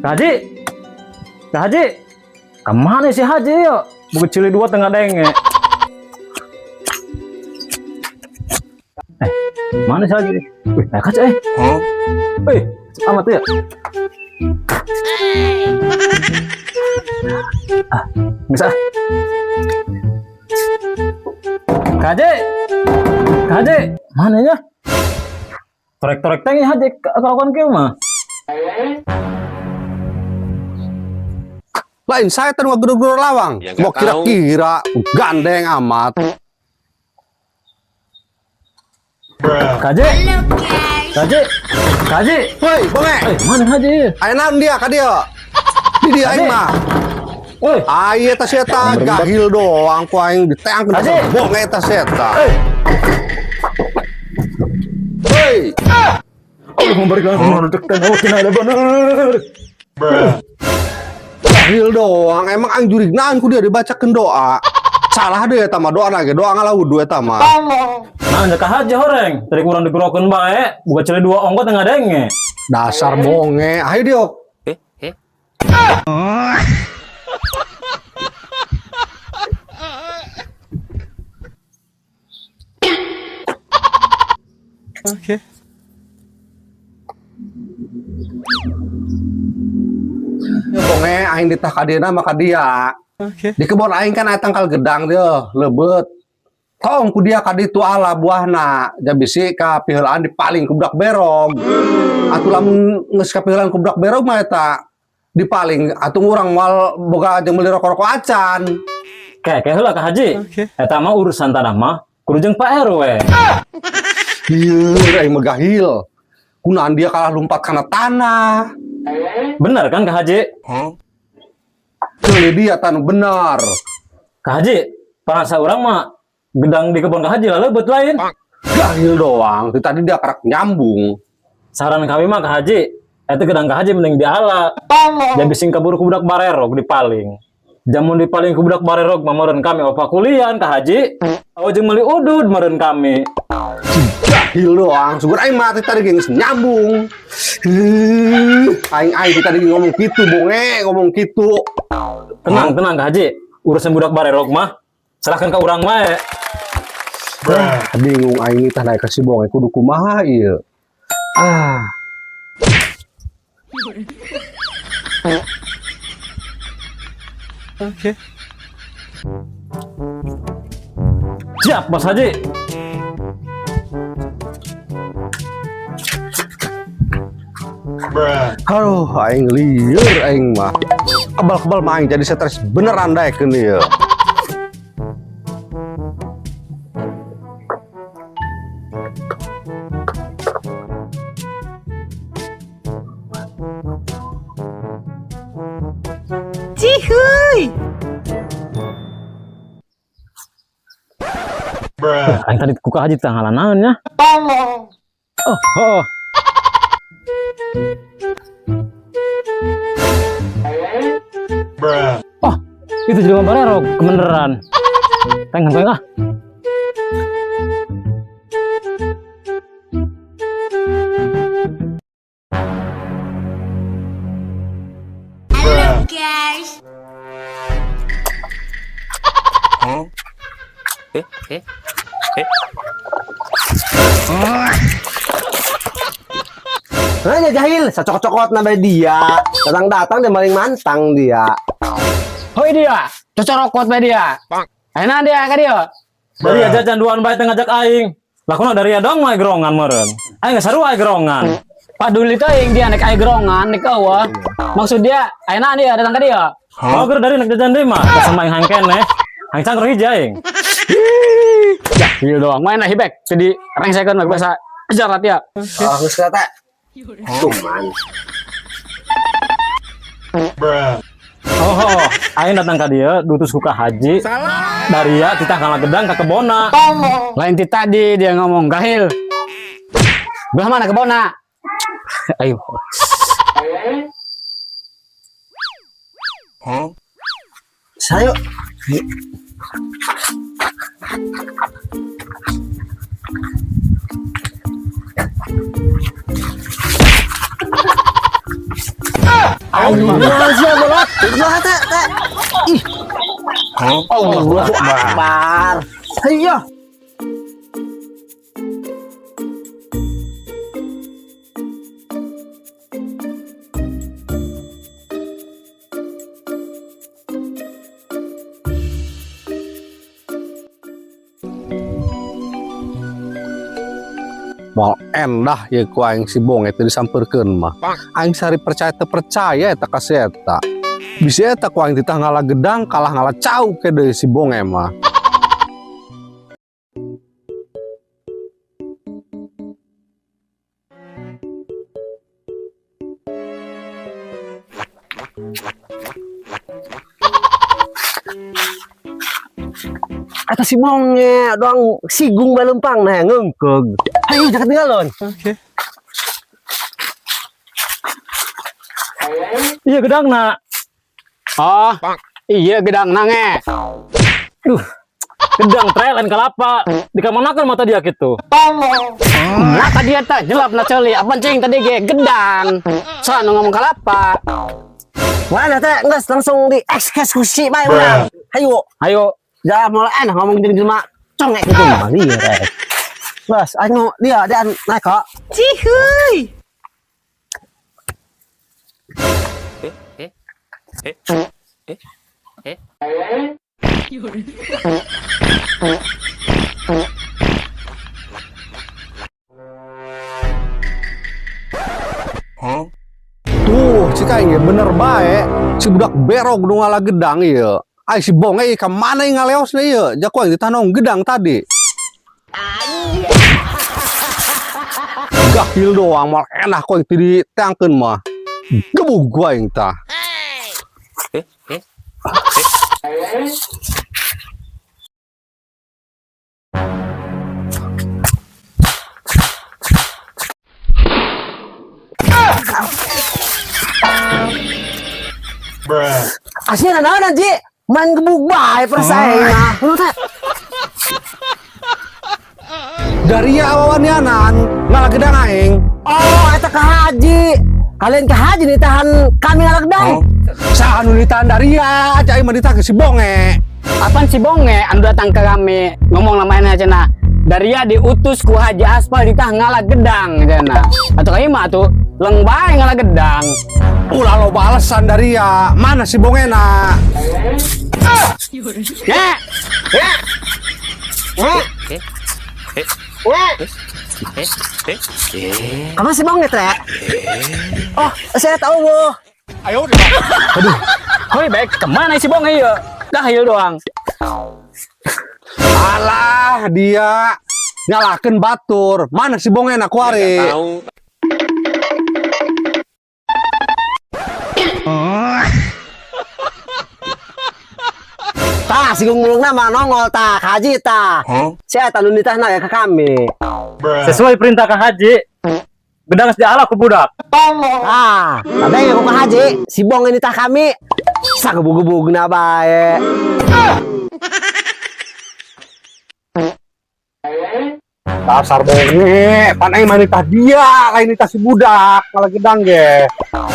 Haji. Kak Haji. Kemana si Haji ya? Buku cili dua tengah denge. Eh, mana si Haji? Wih, naik kaca eh. Wih, amat ya. Ah, bisa. Kak Haji. Kak Haji, mana ya? Torek-torek teh ya Haji, kelakuan kieu mah. Lain saya tadi ngegedor-gedor lawang. Ya, nggak Mau kira-kira gandeng amat. Kak Haji. Kak Haji. Kak Haji. Woi, bonge. Eh, mana Haji? Ayo naon dia ka dia? Di dia aing mah. Woi, Ayo eta si eta gahil doang ku aing diteang Haji. bonge eta si eta. eh. Woi, Allah memberikan menutup oh tidak ada benar. Gahil doang. Emang aing jurig naon ku dia dibacakeun doa. Salah deh eta mah doa lagi, doa ngalah wudu eta mah. Nah, Kak Haji horeng. Tadi kurang digerokeun bae, buka cili dua ongkot tengah denge. Dasar bonge. Ayo dia. Bonge aing ditah ka dieuna mah ka dia. Di kebon aing kan aya tangkal gedang dia, leubet. Tong ku dia ka ditu ala buahna. Ja bisi ka piheulaan dipaling ku budak berog. Atuh lamun geus kapiheulaan ku budak berog mah eta dipaling atuh urang moal boga jeung meuli rokok-rokok acan. Kayak kayak heula Kak Haji. Eta mah urusan tanah mah kudu jeung Pak RW. Ieu aing mah gahil. Kunaon dia kalah lompat kana tanah. Bener kan Kak Haji? Keuli dia tanu bener. Kak Haji, parasa urang mah gedang di kebun Kak Haji lah leubet lain. Gahil doang, Itu tadi dia karak nyambung. Saran kami mah Kak Haji, eta gedang Kak Haji mending diala. Jadi sing kabur ku budak barerog dipaling. Jamun dipaling ku budak barerog mah meureun kami opa kulian Kak Haji. Oh jeung meuli udud meureun kami. Gahil doang, sugur aing mah tadi geus nyambung. Heuh, aing aing tadi ngomong kitu bonge, ngomong kitu. Tenang, tenang Kak Haji. Urusan budak barerog mah serahkan ke urang wae. Ah, bingung aing tah naik ka si bonge kudu kumaha ieu. Ah, Siap, Bos Haji. Aduh, aing lieur aing mah. Kebal-kebal mah aing jadi stres beneran daekeun ieu. Cihuy. Aing tadi ku Kak Haji teh ngalan nya. Oh, oh. Oh, itu jelema barerog kebeneran. Teng teng ah. Halo guys. Nah, ya jahil, sacokot-cokot nambah dia. Datang-datang dia maling mantang dia. Hoi dia, cocorokot bae dia. Ayeuna dia ka dia. Dari jajan duaan bae teh ngajak aing. Lakuna dari dong mah gerongan meureun. Aing geus sarua gerongan. Paduli teuing dia nek aya gerongan nek eueuh. Maksud dia ayeuna dia datang ka dia. Oh, keur dari nek jajan deui mah. Sama aing hangken eh. Hang cangkruk hiji aing. Jahil doang. Main lah hibek. Jadi rengsekeun mah bahasa jarat ya. Oh, geus kata. Cuman Oh, oh, aing datang ka dieu diutus ku Kak Haji. Dari ya titah kana gedang ka kebona. Lain ti tadi dia ngomong gahil. Belah mana kebona? Ayo. Sayo. Ayo sia bolot. Ulah teh teh. Ih. Allahu Akbar. Ayo. Moal endah ya ku aing si bonge teu disampeurkeun mah. Aing sari percaya teu percaya eta ka si eta. Bisi eta ku aing ditah ngala gedang kalah ngala cau ke deui si bonge mah. Eta si bonge doang sigung balempang nah ngeungkeug. Ayo jangan ketinggalan. Iya gedang nak. Oh, iya gedang nange. Duh. Gedang trail lain kelapa. Dikamanakeun mata dia gitu. Nah tadi eta jelap na ceuli. Apa cing tadi ge gedang. Sa nu ngomong kalapa. Mana teh geus langsung di eksekusi bae urang. Hayu. Ayo. Jangan mulai enak ngomong jeung jelema congek gitu mah lieur. Bas, ayo dia dia naik kok. Cihuy. Tuh, cik aing ge bener bae. Si budak berog nu ngala gedang ieu. Ai si bonge ieu ka mana ieu ngaleosna ieu? Ja ku aing ditanong gedang tadi. Gahil doang moal enak ku aing teu diteangkeun mah. Gebug ku aing tah. Aslinya naon Ji? Main gebuk bae persaing mah. Lu teh Dari ya awawanianan ngala gedang aing. Oh, eta ka haji. Kalian ka haji nih tahan kami ngala gedang. Saha nu ditahan Daria, aja aing mah ditahan si bonge. Apaan si bonge anu datang ke kami ngomong lamanya cenah. Daria diutus ku Haji Aspal ditah ngala gedang cenah. Atau kami mah atuh leng bae ngala gedang. Ulah loba alasan Daria, mana si bongena? Nye, Kamu si bonge teh? Oh, saya tahu wo. Aduh, hoi baik kemana si bonge ieu? Gahil doang. Alah dia nyalakeun batur, mana si bongena kuari? Tah, si gungulungna mah nongol tah, ka haji tah. Saya eta nu ditahna ya ke kami. Sesuai perintah Kang Haji. Gedang geus diala ku budak. Ah, ada yang ke haji, si bonge nitah kami. Sagebug-gebugna bae. Dasar bonge, pan aing mah nitah dia, lain nitah si budak, ngala gedang ge.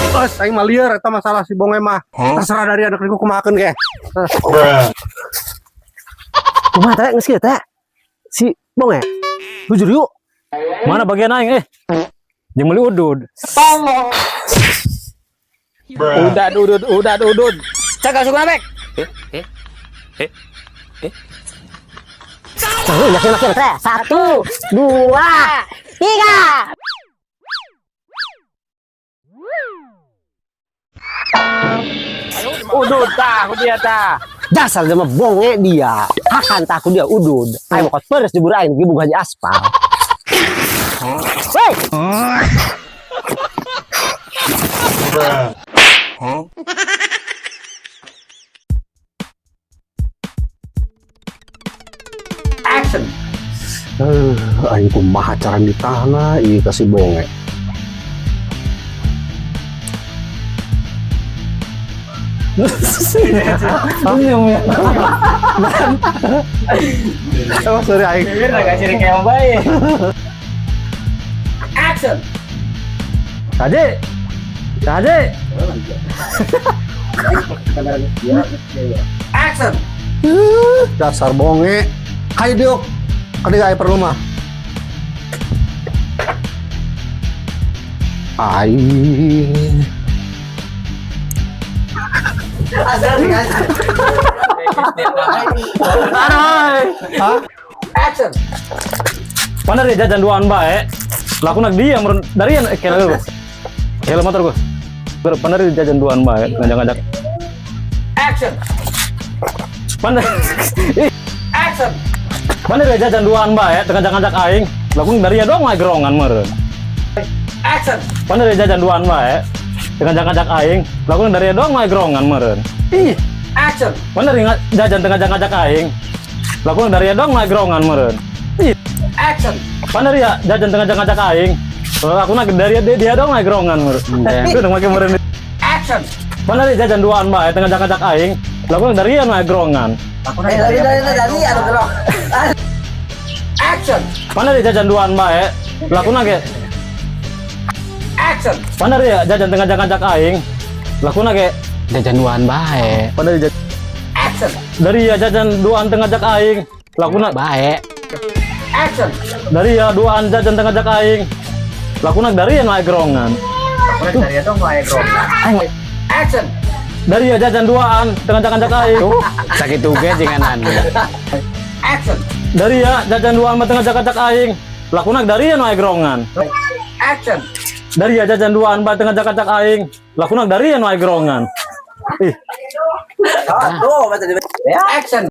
Terus aing mah lieur eta masalah si bonge mah. Terserah dari anak riku kumahakeun ge. Kumaha teh geus kieu teh? Si bonge. Jujur yuk. Mana bagian aing eh? Jeung meuli udud. Udah udud, udah udud. Cek sukuna bek. Tuh, yakin yakin teh. 1, 2, 3. Udud tah, ku dia tah. Dasar jelema bonge dia. Hakan tah ku dia udud. Aing mah kot peres jebur aing gebug Haji Aspal. Hei, Action. Aing kumaha cara nitahna ieu ka si bonge. Senyum ya. Oh, sorry aing. Agak sirik yang baik. Action. Haji. Ka Haji. Action. Dasar bonge. Hayu diuk. Kadieu aya perlu mah. Aing. Aray. Hah? Action. Mana dia jajan duaan bae. Lakuna dia meureun dari yang kela lu. Kela motor gua. Bener dia jajan duaan bae ngajak-ngajak. Action. Mana? Ih, Action. mana dia jajan duaan bae teu ngajak-ngajak aing. Lakuna dari dia doang mah gerongan meureun. Action. Mana dia jajan duaan bae teu ngajak-ngajak aing. Lakuna dari dia doang mah gerongan meureun. Ih, Action. mana dia jajan teu ngajak-ngajak aing. Lakuna dari dia doang mah gerongan meureun. Ih, Action. mana dia jajan teu ngajak-ngajak aing. Lakuna dari dia dia doang mah gerongan meureun. Itu udah make meureun. Action. Mana dia jajan duaan bae teu ngajak-ngajak aing. Lakuna dari dia mah gerongan. Dari anu gerong. Action. Mana dia jajan duaan bae. Lakuna ge Action. mana dia jajan teu ngajak-ngajak aing. Lakuna ge Jajan duaan bae. mana dia Action. dari ya jajan duaan teu ngajak aing. Lakuna Bae. Action. dari ya duaan jajan teu ngajak aing. Lakuna dari ya mah gerongan. Action. Dari ya jajan duaan teu ngajak-ngajak aing. Tuh, sakit ge jangan Action. Dari ya jajan duaan mah teu ngajak-ngajak aing. Lakuna dari ya mah gerongan. Action. Dari ya jajan duaan mah teu ngajak-ngajak aing. Lakuna dari ya mah gerongan. Ih, Tuh, mata Action.